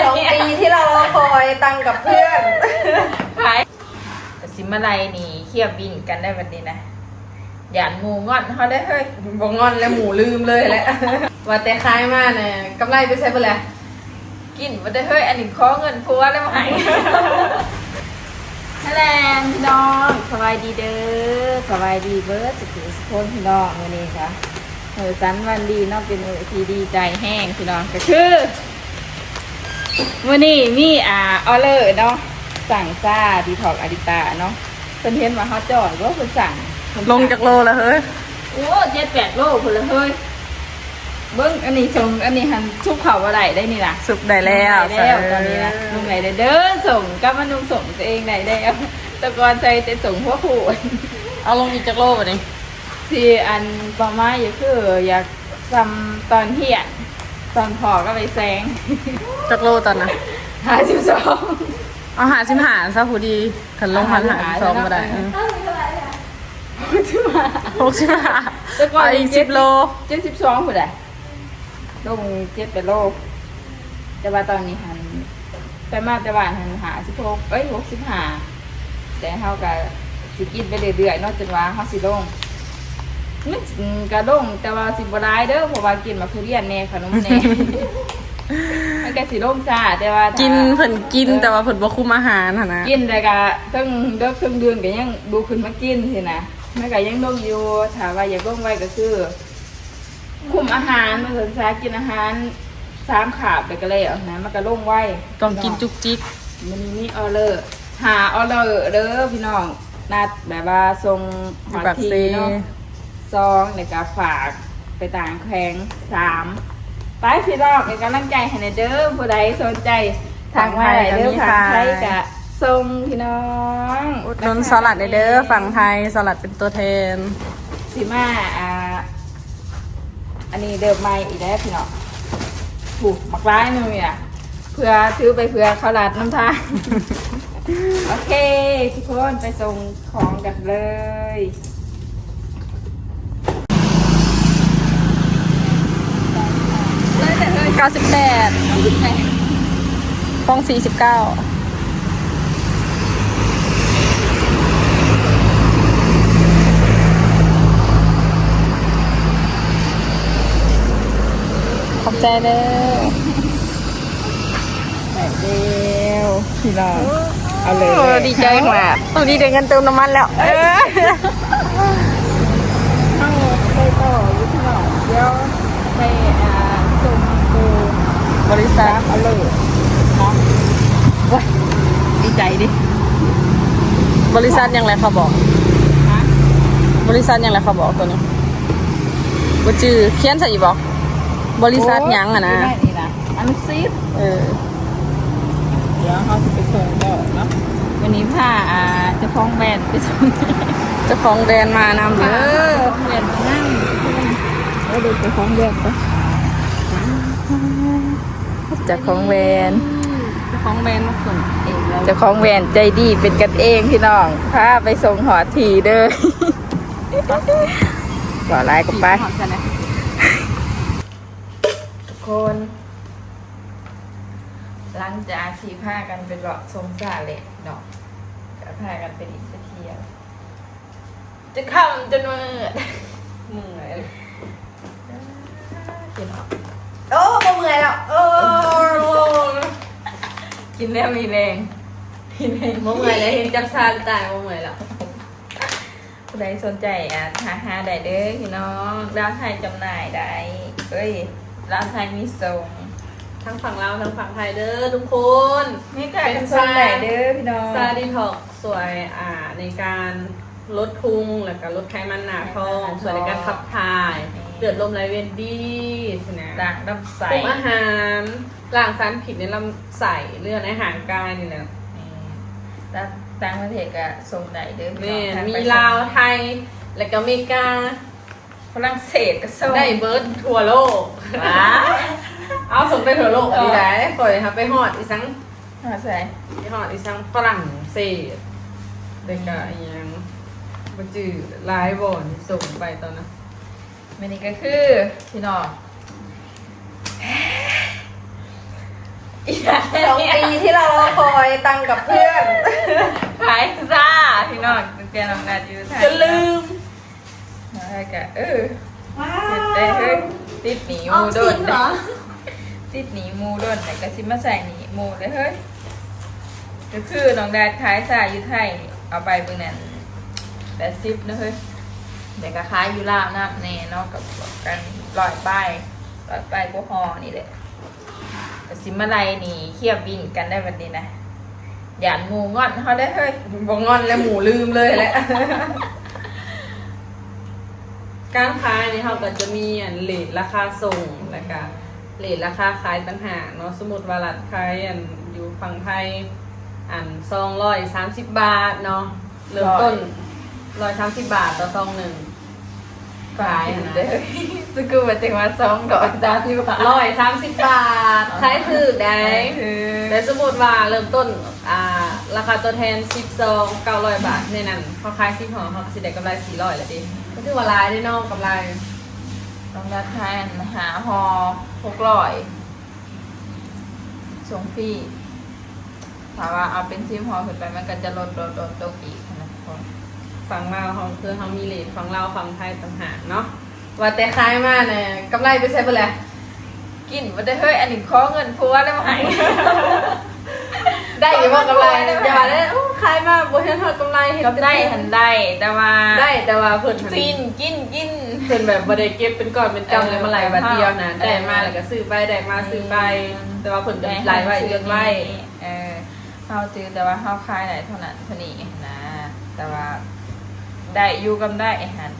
ສອງປີທີ່ເຮົາລໍຄອຍ ຕັ້ງກັບເພື່ອນ ຂາຍ ກໍຊິມາໄລ່ໜີ້ເຄ້ຍບິນກັນໄດ້ບັດນີ້ນະ. ຢ້ານໝູ່ງອນເຮົາເດ້ເຮີ້ຍ. ບໍ່ງອນແລ້ວ ໝູ່ລືມເລີຍແຫຼະ ວ່າແຕ່ຂາຍມານະ ກຳໄລໄປໃສເບິດແລ້ວ? ກິນບໍ່ໄດ້ເຮີ້ຍ ອັນນີ້ຂໍເງິນຜົວແລ້ວບໍ່ໃຫ້. ຮະແລງ ພີ່ນ້ອງ ສະບາຍດີເດີ ສະບາຍດີເບິດສຸຂູສຸຄົນ ພີ່ນ້ອງ. ມື້ນີ້ກະມື້ສັນວັນດີເນາະ ເປັນມື້ທີ່ດີໃຈແຮງ ພີ່ນ້ອງ. ກະຄືມື້ນີ້ມີ ອ່າ ອໍເລີເນາະ ສັ່ງຊາດີທັອກອາລິຕາເນາະ. ເພິ່ນເຫັນວ່າເຮົາຈ່ອຍບໍ່ ເພິ່ນສັ່ງ. ລົງຈັກໂລລະເຮີ້ຍ? ໂອ້ ເຈັດແປດໂລພຸ້ນລະເຮີ້ຍ. ເບິ່ງອັນນີ້ ສົ່ງອັນນີ້ຫັ້ນ ສຸບເຂົ້າບໍ່ໄດ້ໄດ໋ນີ້ນະ. ສຸບໄດ້ແລ້ວ ສຸບໄດ້ແລ້ວຕອນນີ້ນະ. ເອີ ນຸ່ງໄດ້ເດີ ສົ່ງກັບມານຸ່ງສົ່ງຕົວເອງໄດ້ແລ້ວ. ແຕ່ກ່ອນໃສ່ແຕ່ສົ່ງຫົວໂຂນ. ເອົາລົງອີກຈັກໂລບັດນີ້? ຊິອັນປະມານ ກໍຄືຢາກສ່ຳຕອນຮຽນ ຕອນພໍ່ກັບໄອ້ແສງ. ຈັກໂລຕອນນັ້ນ? ຫ້າສິບສອງ. ເອົາຫ້າສິບຫ້າຊະ ພໍດີ. ຄັນລົງພັນຫ້າສິບສອງບໍ່ໄດ້ ເອີ ຫົກສິບຫ້າ ຫົກສິບຫ້າ ແຕ່ກ່ອນ ເອົາອີກສິບໂລ ເຈັດສິບສອງພຸ້ນແຫຼະ ລົງເຈັດແປດໂລ. ແຕ່ວ່າຕອນນີ້ຫັ້ນ ໄປມາແຕ່ບ້ານຫັ້ນ ຫ້າສິບຫົກ ເອີຍ ຫົກສິບຫ້າ. ແຕ່ເຮົາກະຊິກິນໄປເລື້ອຍໆເນາະ ຈົນວ່າເຮົາຊິລົງ. ມັນກະລົງ ແຕ່ວ່າຊິບໍ່ຫຼາຍເດີ ເພາະວ່າກິນໝາກທຸລຽນແດ່ ຂະໜົມແດ່ ມັນກະຊິລົງຊ້າ. ແຕ່ວ່າຖ້າ ກິນ ເພິ່ນກິນ ເອີ ແຕ່ວ່າເພິ່ນບໍ່ຄຸມອາຫານຫັ້ນນະ. ກິນແລ້ວກະເທິງເດິກເທິງດື່ນກະຍັງລຸກຂຶ້ນມາກິນຊີ້ນະ. ມັນກະຍັງລົງຢູ່ ຖ້າວ່າຢາກລົງໄວກະຄືຄຸມອາຫານ ວ່າຊັ້ນຊະ ກິນອາຫານສາມຄາບແລ້ວກະແລ້ວຫັ້ນນະ ມັນກະລົງໄວ. ຕ້ອງກິນຈຸກຈິກ. ມື້ນີ້ມີອໍເລີ ຫ້າອໍເລີເດີພີ່ນ້ອງ. ນັດແບບວ່າສົ່ງຮອດທີ່ເນາະ ຢູ່ປາກເຊ ສອງ ແລ້ວກະຝາກໄປຕ່າງແຂວງ ສາມ. ໄປພີ່ນ້ອງ ເປັນກຳລັງໃຈໃຫ້ແດ່ເດີ ຜູ້ໃດສົນໃຈທັກມາໄດ້ເດີ. ຝັ່ງໄທກະສົ່ງພີ່ນ້ອງ ອຸດໜູນສາວລັດແດ່ເດີ. ຝັ່ງໄທ ສາວລັດເປັນຕົວແທນ ຊິມາ ອ່າ ອັນນີ້ເລີ່ມໃໝ່ອີກແລ້ວພີ່ນ້ອງ. ໂອ້ ບັກຫຼາຍໜຶ່ງນີ້ນະ ເພື່ອ ຖືໄປເພື່ອເຂົ້າລັດນຳທາງ. ໂອເຄ ທຸກຄົນ ໄປສົ່ງຂອງກັນເລີຍ. ເກົ້າສິບແປດ ຟອງສີ່ສິບເກົ້າ. ຂອບໃຈເດີ. ໄດ້ແລ້ວພີ່ນ້ອງ ເອົາເລີຍ. ໂອ້ ດີໃຈມາກ ໂຕນີ້ໄດ້ເງິນເຕີມນ້ຳມັນແລ້ວ. ເອີ ເຮົາໄປຕໍ່ຢູ່ພີ່ນ້ອງ ດຽວໄປ ອ່າ ສົ່ງໂຕບໍລິສັດເອົາເລີຍເນາະ. ໂອ້ຍ ດີໃຈເດ້. ບໍລິສັດຫຍັງແຫຼະເຂົາບອກ? ຮະ? ບໍລິສັດຫຍັງແຫຼະເຂົາບອກໂຕນີ້? ບໍ່ຈື່ ຂຽນໃສ່ອີກບໍ່? ບໍລິສັດຫຍັງຫັ້ນນະ? ໂອ້ ຢູ່ໃນນີ້ນະ ອັນສິບ. ເອີ ດຽວເຮົາຊິໄປສົ່ງຕໍ່ເນາະ. ວັນນີ້ພາ ອ່າ ເຈົ້າຂອງແບຣນໄປສົ່ງ ເຈົ້າຂອງແບຣນມານຳເດີ. ເຈົ້າຂອງແບຣນມານຳ. ເອີ ເດີ ເຈົ້າຂອງແບຣນໄປ ເຈົ້າຂອງແບຣນ ເຈົ້າຂອງແບຣນມາສົ່ງເອງເລີຍ. ເຈົ້າຂອງແບຣນໃຈດີເປັນກັນເອງພີ່ນ້ອງ ພາໄປສົ່ງຮອດທີ່ເດີ. ບໍ່ຫຼາຍກໍໄປ ຮອດຊັ້ນນະ. ທຸກຄົນ ຫຼັງຈາກທີ່ພາກັນໄປເລາະຊົມຊາເລັດເນາະ ກໍພາກັນໄປຫຼິ້ນໄປທ່ຽວ ຈະຄ່ຳຈົນມືດ ເມື່ອຍ ພີ່ນ້ອງ. ໂອ້ ບໍ່ເມື່ອຍແລ້ວ ໂອ້ ກິນແລ້ວມີແຮງ ມີແຮງ ບໍ່ເມື່ອຍແລ້ວ ເຫັນຈັບຊາຕາຍ ບໍ່ເມື່ອຍແລ້ວ. ຜູ້ໃດສົນໃຈ ອ່າ ທັກຫາໄດ້ເດີພີ່ນ້ອງ. ລາວໄທຈຳໜ່າຍໄດ້ ເອີຍ ລາວໄທມີສົ່ງ ທັງຝັ່ງລາວທັງຝັ່ງໄທເດີທຸກຄົນ. ເມກາກໍສົ່ງໄດ້ເດີພີ່ນ້ອງ. ຊາດີທັອກຊ່ວຍ ອ່າ ໃນການລົດພຸງ ແລ້ວກໍລົດໄຂມັນໜ້າທ້ອງ ໄຂມັນໜ້າທ້ອງ ຊ່ວຍໃນການຂັບຖ່າຍ ແມ່ນ ເລືອດລົມໄຫຼວຽນດີຊີ້ນະ ລ້າງລຳໄສ້ ຄຸມອາຫານ ລ້າງສານພິດໃນລຳໄສ້ ຫຼືໃນຮ່າງກາຍນີ້ແຫຼະ. ແມ່ນ ຕ່າງ ຕ່າງປະເທດກໍສົ່ງໄດ້ເດີພີ່ນ້ອງ. ແມ່ນ ທັກໄປ ມີລາວ ໄທ ແລ້ວກໍເມກາ ຝຣັ່ງເສດກໍສົ່ງ ໄດ້ເບິດທົ່ວໂລກ. ວ້າ ເອົາ ສົ່ງໄປທົ່ວໂລກ ເອີ ນີ້ໄດ໋. ຂ້ອຍຫາໄປຮອດອີສັງ ຮອດໃສ? ໄປຮອດອີສັງ ຝຣັ່ງເສດ ແລ້ວກໍອີຫຍັງ ບໍ່ຈື່ຫຼາຍບ່ອນ ສົ່ງໄປຕອນນັ້ນ. ມື້ນີ້ກໍຄື ພີ່ນ້ອງ ເ ສອງປີທີ່ເຮົາລໍຄອຍ ຕັ້ງກັບເພື່ອນ ຂາຍຊາພີ່ນ້ອງ ຕັ້ງແຕ່ນ້ອງນັດຢູ່ໄທ ຈົນລືມ ແລ້ວກະ ເອີ ວ້າວ ແຕ່ເຮີ້ຍ ຕິດໜີ້ໝູ່ດົນ ອອກສິນເຫລອ? ຕິດໜີ້ໝູ່ດົນ ແລ້ວກະຊິມາໃຊ້ໜີ້ໝູ່ເດ້ເຮີ້ຍ ກະຄືນ້ອງແດດຂາຍຊາຢູ່ໄທ ເອົາໄປມື້ນັ້ນແປດສິບເນາະເຮີ້ຍ ແລ້ວກະຂາຍຢູ່ລາວນຳແດ່ເນາະ ກະບວກກັນຮ້ອຍປາຍ ຮ້ອຍປາຍກວ່າຫໍ່ນີ້ແຫຼະ ກະຊິມາໄລ່ໜີ້ເຄຍບິນກັນໄດ້ບັດນີ້ນະ ຢ້ານໝູ່ງອນເຮົາເດ້ເຮີ້ຍ ບໍ່ງອນແລ້ວ ໝູ່ລືມເລີຍແຫຼະ. ການຂາຍນີ້ເຮົາກໍຈະມີ ອັນ ເຣດລາຄາສົ່ງ ແລ້ວກະເຣດລາຄາຂາຍຕ່າງຫາກເນາະ ສົມມຸດວ່າລັດຂາຍ ອັນ ຢູ່ຝັ່ງໄທ ອັນ ສອງຮ້ອຍສາມສິບບາດເນາະ ເລີ່ມຕົ້ນຮ້ອຍສາມສິບບາດຕໍ່ຊອງໜຶ່ງ ຂາຍຫັ້ນນະ ເດີ ສະກຸວ່າຈັ່ງວ່າສອງຮ້ອຍສາມສິບບາດ ຮ້ອຍສາມສິບບາດ ຂາຍຖືກໄດ໋ ຂາຍຖືກ ແຕ່ສົມມຸດວ່າເລີ່ມຕົ້ນ ອ່າ ລາຄາຕົວແທນສິບຊອງ ເກົ້າຮ້ອຍບາດ ໃນນັ້ນເຮົາຂາຍສິບຫໍ່ ເຮົາກໍຊິໄດ້ກຳໄລສີ່ຮ້ອຍແລ້ວເດ້ ກໍຖືວ່າຫຼາຍເດ້ເນາະ ກຳໄລ ຕ້ອງໄດ້ຂາຍ ອັນ ຫ້າຫໍ່ ຫົກຮ້ອຍ ສົ່ງຟຣີ ຖ້າວ່າເອົາເປັນສິບຫໍ່ຂຶ້ນໄປ ມັນກໍຈະລົດ ລົດ ລົດລົງອີກຫັ້ນນະທຸກຄົນ. ຝັ່ງລາວເຮົາ ຄືເຮົາມີເຣດຝັ່ງລາວຝັ່ງໄທຕ່າງຫາກເນາະ. ວ່າແຕ່ຂາຍມານະ ກຳໄລໄປໃສເບິດແລ້ວ? ກິນບໍ່ໄດ້ເຮີ້ຍ ອັນນີ້ຂໍເງິນຜົວແລ້ວໃຫ້ ໄດ້ຢູ່ບໍ່ກຳໄລ? ຢ່າວ່າແລ້ວ ໂອ້ ຂາຍມາບໍ່ເຫັນຮອດກຳໄລ ເຫັນແຕ່ ກຳໄລຫັ້ນໄດ້ ແຕ່ວ່າ ໄດ້ ແຕ່ວ່າເພິ່ນຫັ້ນ ກິນ ກິນ ກິນ ເພິ່ນແບບບໍ່ໄດ້ເກັບເປັນກ້ອນເປັນກຳ ເອີ ແລ້ວມາໄລ່ບາດດຽວນະ ເອີ ໄດ້ມາແລ້ວກໍຊື້ໄປ ໄດ້ມາຊື້ໄປ ເອີ ແຕ່ວ່າເພິ່ນກໍໄລ່ໄວ້ ເກັບໄວ້ ເອີ ເຮົາຈື່ແຕ່ວ່າເຮົາຂາຍໄດ້ເທົ່ານັ້ນເທົ່ານີ້ຫັ້ນນະ ແຕ່ວ່າໄດ້ຢູ່ກຳໄລຫັ້ນ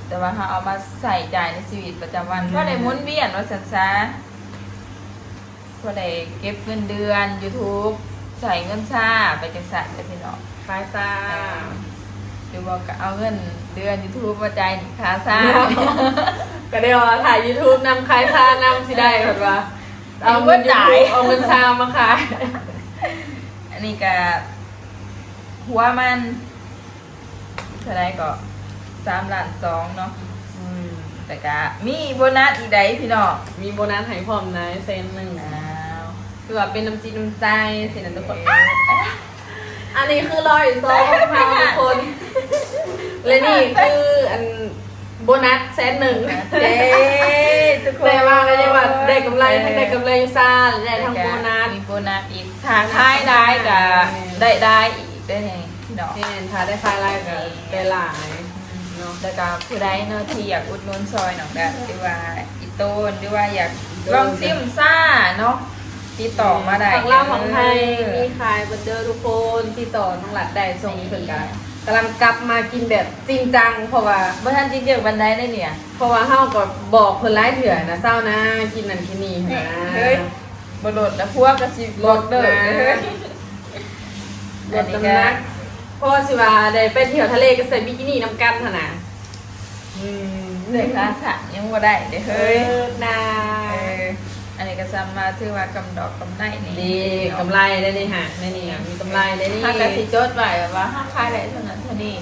ແຕ່ວ່າເຮົາເອົາມາໃຊ້ຈ່າຍໃນຊີວິດປະຈຳວັນ ອືມ ພໍໄດ້ໝູນວຽນວ່າຊັ້ນຊະ ພໍໄດ້ເກັບເງິນເດືອນ YouTube ໃຊ້ເງິນຊາໄປຈັ່ງຊັ້ນເດີພີ່ນ້ອງ ຂາຍຊາ ເອີ ຫຼືບໍ່ກໍເອົາເງິນເດືອນ YouTube ມາຈ່າຍໜີ້ຄ່າຊາ ກໍໄດ້ວ່າຖ່າຍ YouTube ນຳ ຂາຍຊານຳ ຊິໄດ້ເພິ່ນວ່າ ເອົາເງິນ YouTube ເອົາເງິນຊາມາຂາຍ ອັນນີ້ກະຫົວມັນເທົ່າໃດເກາະ ສາມລ້ານສອງເນາະ ອືມ ແຕ່ກະມີໂບນັດອີກໃດ໋ພີ່ນ້ອງ ມີໂບນັດໃຫ້ພ້ອມນະ ແສນໜຶ່ງ ອ້າວ ຄືວ່າເປັນນ້ຳຈິດນ້ຳໃຈຊີ້ນະທຸກຄົນ ເອີ ອັນນີ້ຄືຮ້ອຍຊອງຂອງເຮົາທຸກຄົນ ແລະນີ້ຄືອັນ ໂບນັດແສນໜຶ່ງ ເຢ້ ທຸກຄົນ ແຕ່ວ່າກໍຍັງວ່າໄດ້ກຳໄລ ທັງໄດ້ກຳໄລຊາ ແລະໄດ້ທັງໂບນັດ ມີໂບນັດອີກ ຖ້າຂາຍຫຼາຍກໍໄດ້ຫຼາຍອີກເດ້ພີ່ນ້ອງ ແມ່ນ ຖ້າໄດ້ຂາຍຫຼາຍກໍໄດ້ຫຼາຍເນາະ ແລ້ວກໍຜູ້ໃດເນາະທີ່ຢາກອຸດໜູນຊ່ອຍນ້ອງແບບ ຫຼືວ່າອີ່ໂຕນ ຫຼືວ່າຢາກລອງຊິມຊາເນາະ ຕິດຕໍ່ມາໄດ້ ທັງລາວທັງໄທ ເອີ ມີຂາຍເບິດເດີທຸກຄົນ ຕິດຕໍ່ນ້ອງລັດໄດ້ ຊ່ວງນີ້ເພິ່ນກໍ ກຳລັງກັບມາກິນແບບຈິງຈັງ ເພາະວ່າ ບໍ່ທັນຈິງຈັງປານໃດເດ້ນີ້ ເພາະວ່າເຮົາກໍບອກເພິ່ນຫຼາຍເທື່ອນະ ຊາວນາກິນນັ້ນກິນນີ້ຫັ້ນນະ ເຮີ້ຍ ບໍ່ລົດລະ ຜົວກໍຊິບອກເດີ ລົດນະ ເຮີ້ຍ ລົດນ້ຳໜັກ ອັນນີ້ກໍ ພໍຊິວ່າໄດ້ໄປທ່ຽວທະເລກໍໃສ່ບິກິນີນຳກັນຫັ້ນນະ ອືມ ແຕ່ຂາສັ້ນຍັງບໍ່ໄດ້ເດ້ເຮີ້ຍ ເອີ ນາ ເອີ ອັນນີ້ກໍສ່ຳວ່າຖືວ່າກຳດອກກຳໄລນີ້ ດີ ກຳໄລໄດ້ນີ້ຫະ ໃນນີ້ມີກຳໄລໄດ້ນີ້ ເຮົາກໍຊິຈົດໄວ້ວ່າເຮົາຂາຍໄດ້ເທົ່ານັ້ນເທົ່ານີ້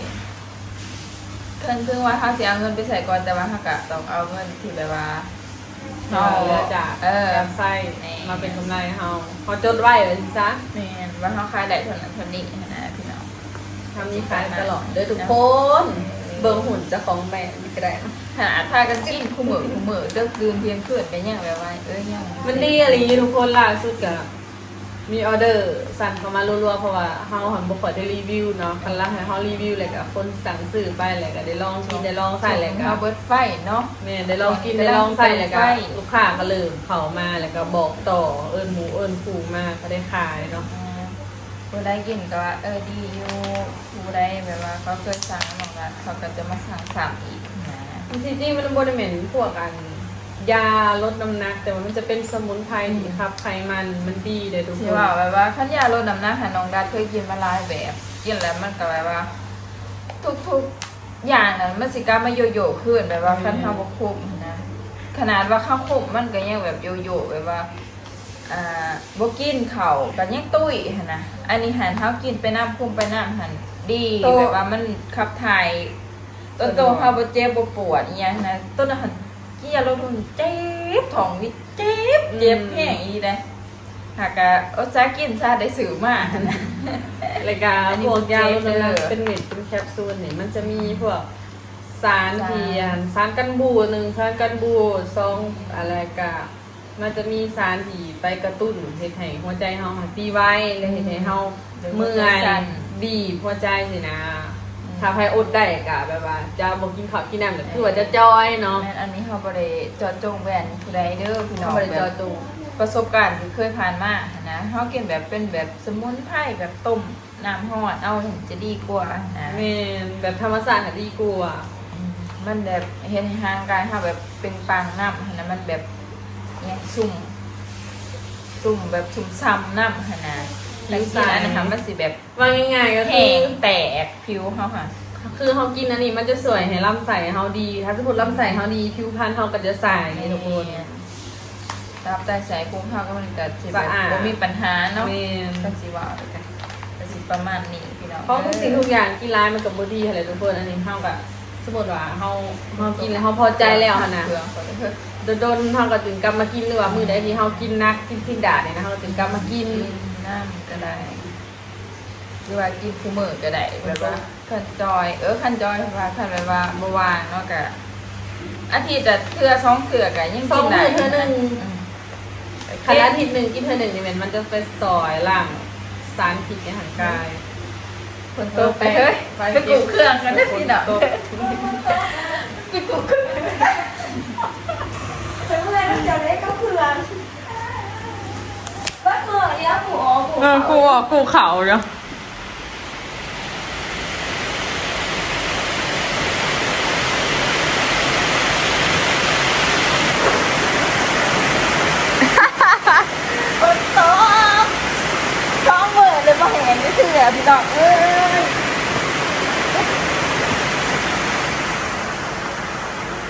ເຖິງ ເຖິງວ່າເຮົາຊິເອົາເງິນໄປໃຊ້ກ່ອນ ແຕ່ວ່າເຮົາກໍຕ້ອງເອົາເງິນທີ່ແບບວ່າ ເຮົາ ເອີ ຈາກ ເອີ ການໃຊ້ ແມ່ນ ມາເປັນກຳໄລເຮົາ ເຮົາຈົດໄວ້ວ່າຊັ້ນຊະ ແມ່ນ ວ່າເຮົາຂາຍໄດ້ເທົ່ານັ້ນເທົ່ານີ້ຫັ້ນນະພີ່ນ້ອງ ເຮົາມີຂາຍຕະຫຼອດເດີທຸກຄົນ ເອີ ເບິ່ງຫຸ້ນເຈົ້າຂອງແບຣນນີ້ກໍໄດ້ ຂະໜາດພາກັນກິນຄູ່ມື້ຄູ່ມື້ ເດິກດື່ນທ່ຽງຄືນກໍຍັງແບບວ່າ ເອີ ຍັງ ມັນດີອີ່ຫຼີທຸກຄົນ ລ່າສຸດກໍ ມີອໍເດີສັ່ງເຂົ້າມາລັວໆ ເພາະວ່າເຮົາຫັ້ນບໍ່ຄ່ອຍໄດ້ຣີວິວເນາະ ຄັນລາວໃຫ້ເຮົາຣີວິວແລ້ວກໍຄົນສັ່ງຊື້ໄປ ແລ້ວກໍໄດ້ລອງກິນໄດ້ລອງໃຊ້ ແລ້ວກໍເຮົາເບິດໄຟເນາະ ແມ່ນ ໄດ້ລອງກິນໄດ້ລອງໃຊ້ ແລ້ວກໍລູກຄ້າກໍເລີ່ມເຂົ້າມາ ແລ້ວກໍບອກຕໍ່ ເອີ້ນໝູ່ເອີ້ນຄູ່ມາ ກໍໄດ້ຂາຍເນາະ ອ່າ ຜູ້ໃດກິນກໍວ່າ ເອີ ດີຢູ່ ຜູ້ໃດແບບວ່າເຂົາເຄີຍສັ່ງນຳ ເຂົາກໍຈະມາສັ່ງຊ້ຳອີກນະ ທີ່ຈິງມັນບໍ່ໄດ້ແມ່ນພວກອັນ ຢາລົດນ້ຳໜັກ ແຕ່ວ່າມັນຈະເປັນສະໝຸນໄພ ອືມ ທີ່ຂັບໄຂມັນ ມັນດີເດ້ທຸກຄົນ ຊິເວົ້າແບບວ່າ ຄັນຢາລົດນ້ຳໜັກຫັ້ນ ນ້ອງດັດເຄີຍກິນມາຫຼາຍແບບ ກິນແລ້ວມັນກໍແບບວ່າ ທຸກໆຢ່າງນັ້ນມັນຊິກັບມາໂຢໂຢຄືນ ແບບວ່າ ອືມ ຄັນເຮົາບໍ່ຄຸມຫັ້ນນະ ຂະໜາດວ່າເຮົາຄຸມ ມັນກໍຍັງແບບໂຢໂຢ ແບບວ່າ ອ່າ ບໍ່ກິນເຂົ້າກໍຍັງຕຸ້ຍຫັ້ນນະ ອັນນີ້ຫັ້ນ ເຮົາກິນໄປນຳ ຄຸມໄປນຳຫັ້ນດີ ໂຕ ແບບວ່າມັນຂັບຖ່າຍ ໂຕ ໂຕເຮົາບໍ່ເຈັບບໍ່ປວດອີ່ຫຍັງນະ ໂຕນັ້ນຫັ້ນ ກິນຢາລົດ ເຈັບທ້ອງ ວິດ ເຈັບ ເຈັບ ອືມ ແຮງອີ່ຫຼີເດ້ ຫາກະອົດສາກິນຊະ ໄດ້ຊື້ມາຫັ້ນນະ. ແລ້ວກະ ອັນນີ້ ພວກຢາລົດນ້ຳໜັກ ບໍ່ເຈັບເດີ ເປັນເມັດເປັນແຄບຊູນນີ້ ມັນຈະມີພວກສານ ສານທີ່ ອັນ ສານກັນບູດ ໜຶ່ງ ສານກັນບູດ ສອງ ອາ ແລ້ວກະ ມັນຈະມີສານທີ່ໄປກະຕຸ້ນເຮັດໃຫ້ຫົວໃຈເຮົາຫັ້ນຕີໄວ ແລະ ເຮັດໃຫ້ເຮົາ ອືມ ເມື່ອຍ ຫົວໃຈສັ່ນ ບີບຫົວໃຈຊີ້ນະ. ອືມ ຖ້າໃຜອົດໄດ້ກະແບບວ່າຈະບໍ່ກິນເຂົ້າກິນນ້ຳ ກະຄືວ່າຈະຈ່ອຍເນາະ. ແມ່ນ ອັນນີ້ເຮົາບໍ່ໄດ້ເຈາະຈົງແບຣນຜູ້ໃດເດີພີ່ນ້ອງ ເຮົາບໍ່ໄດ້ເຈາະຈົງ ປະສົບການທີ່ເຄີຍຜ່ານມາຫັ້ນນະ ເຮົາກິນແບບເປັນແບບສະໝຸນໄພ ແບບຕົ້ມ ນ້ຳຮ້ອນເອົາຫັ້ນຈະດີກວ່ານະ. ແມ່ນ ແບບທຳມະຊາດຫັ້ນດີກວ່າ. ອືມ ມັນແບບເຮັດໃຫ້ຮ່າງກາຍເຮົາແບບເປັ່ງປາງນຳຫັ້ນນະ ມັນແບບ ອີ່ຫຍັງ ຊຸ່ມ ຊຸ່ມແບບຊຸ່ມຊ່ຳນຳຫັ້ນນະ. ຜິວໃສ ແຕ່ກິນອັນນັ້ນຫັ້ນມັນຊິແບບ ເວົ້າງ່າຍໆກໍຄື ແຫ້ງແຕກຜິວເຮົາຫັ້ນ ຄືເຮົາກິນອັນນີ້ມັນຈະຊ່ວຍໃຫ້ລຳໄສ້ເຮົາດີ ຖ້າສົມມຸດລຳໄສ້ເຮົາດີ ຜິວພັນເຮົາກໍຈະໃສ ແມ່ນ ທຸກຄົນ. ຕັບໄຕໄສ້ພຸງເຮົາກໍມັນກໍຊິແບບ ສະອາດ ບໍ່ມີບັນຫາເນາະ. ແມ່ນ ຄັນຊິເວົ້າກໍ ກໍຊິປະມານນີ້ພີ່ນ້ອງ. ຂອງທຸກສິ່ງທຸກຢ່າງກິນຫຼາຍມັນກໍບໍ່ດີຫັ້ນແຫຼະທຸກຄົນ. ອັນນີ້ເຮົາກໍ ສົມມຸດວ່າເຮົາ ເຮົາກິນແລ້ວເຮົາພໍໃຈແລ້ວຫັ້ນນະ ເຄື່ອງ ດົນໆເຮົາກໍຈຶ່ງກັບມາກິນ ຫຼືວ່າມື້ໃດທີ່ເຮົາກິນໜັກ ກິນຊີ້ນດາດນີ້ນະ ເຮົາກໍຈຶ່ງກັບມາກິນ ກິນນຳກໍໄດ້ ຫຼືວ່າກິນຄູ່ມື້ກໍໄດ້ ແບບວ່າຄັນຈ່ອຍ ເອີ ຄັນຈ່ອຍ ວ່າຄັນແບບວ່າບໍ່ວ່າງເນາະ ກະອາທິດລະເທື່ອສອງເທື່ອກະຍັງກິນໄດ້ ສອງມື້ເທື່ອໜຶ່ງ. ອືມ ຄັນອາທິດໜຶ່ງກິນເທື່ອໜຶ່ງນີ້ແມ່ນມັນຈະໄປຊ່ອຍລ້າງສານພິດໃນຮ່າງກາຍ. ຝົນຕົກ ໄປເຮີ້ຍ ໄປ ໄປກູ້ເຄື່ອງກັນເດີພີ່ນ້ອງ ໄປກູ້ເຄື່ອງ. ໄປເມື່ອຍນຳເຈົ້າເດ້ກັບເພື່ອນ ເບິດມື້ດຽວກູອອກ ເອີ ກູອອກກູເຂົ້າຢູ່. ຝົນຕົກສອງມື້ເລີຍ ບໍ່ແຫ້ງຈັກເທື່ອພີ່ນ້ອງເອີຍ.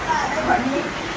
ຕາຍແລ້ວບັດນີ້.